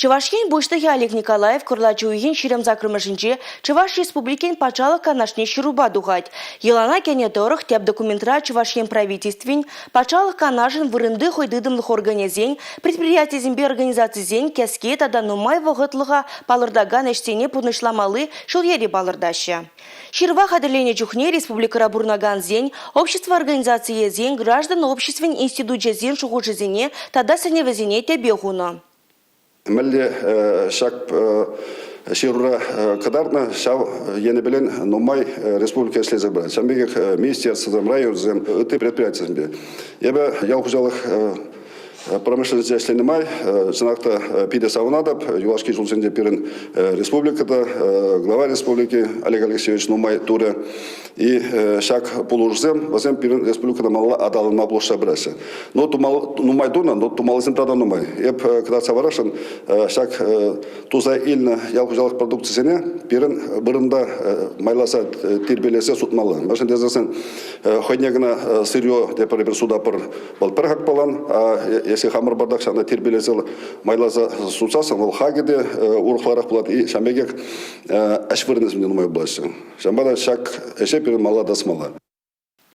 Чӑваш Ен Пуҫлӑхӗ Олег Николаев кӑрлач уйӑхӗн 28-мӗшӗнче Чӑваш Республикин Патшалӑх Канашне ҫырупа тухать. Йӑлана кӗнӗ тӑрӑх тӗп документра Чӑваш Ен Правительствин, Патшалӑх Канашӗн вырӑнти хӑй тытӑмлӑх органӗсен, предприятисемпе организацисен кӗске тата нумай вӑхӑтлӑха палӑртакан ӗҫсене пурнӑҫламалли ҫул-йӗре палӑртаҫҫӗ. Ҫырӑва хатӗрленӗ чухне республикӑра пурӑнакансен, общество организацийӗсен, граждан обществин институчӗсен шухӑшӗсене тата сӗнӗвӗсене тӗпе хунӑ. Мӗнле ҫак ҫырура кӑтартнӑ, ҫав енӗпелен нумай республика ӗҫлесе пырать. Ҫавӑн пекех министерствӑсем, районсем, ытти предприятисемпе. Эпӗ ял хуҫалӑх промышленноҫе ӗҫленӗ май чӑнах та питӗ савӑнатӑп. Юлашки ҫулсенче пирӗн республика та, глава республики Олег Алексеевич нумай турӗ. И ҫак пулӑшусем вӗсем пирӗн республикӑна малалла аталанма пулӑшса пыраҫҫӗ. Но нумай тунӑ, но тумаллисем тата нумай. Эп кӑтартса парасшӑн, ҫак туса илнӗ ял хуҫалӑх продукцисене пирӗн вырӑнта майласа тирпейлесе сутмалла. Мӗншӗн тесен хӑйне кӑна сырье тепӗр эпир сутатпӑр. Вӑл пӗр хакпалан, а если хамӑр патах ҫавна тирпейлесе майласа сутсассӑн вӑл хакӗ те урӑхларах пулать. И ҫавӑн пекех ӗҫ вырӑнӗсем те нумай пулаҫҫӗ. Ҫавӑнпа та ҫак ӗҫе пирӗн малалла тӑсмалла.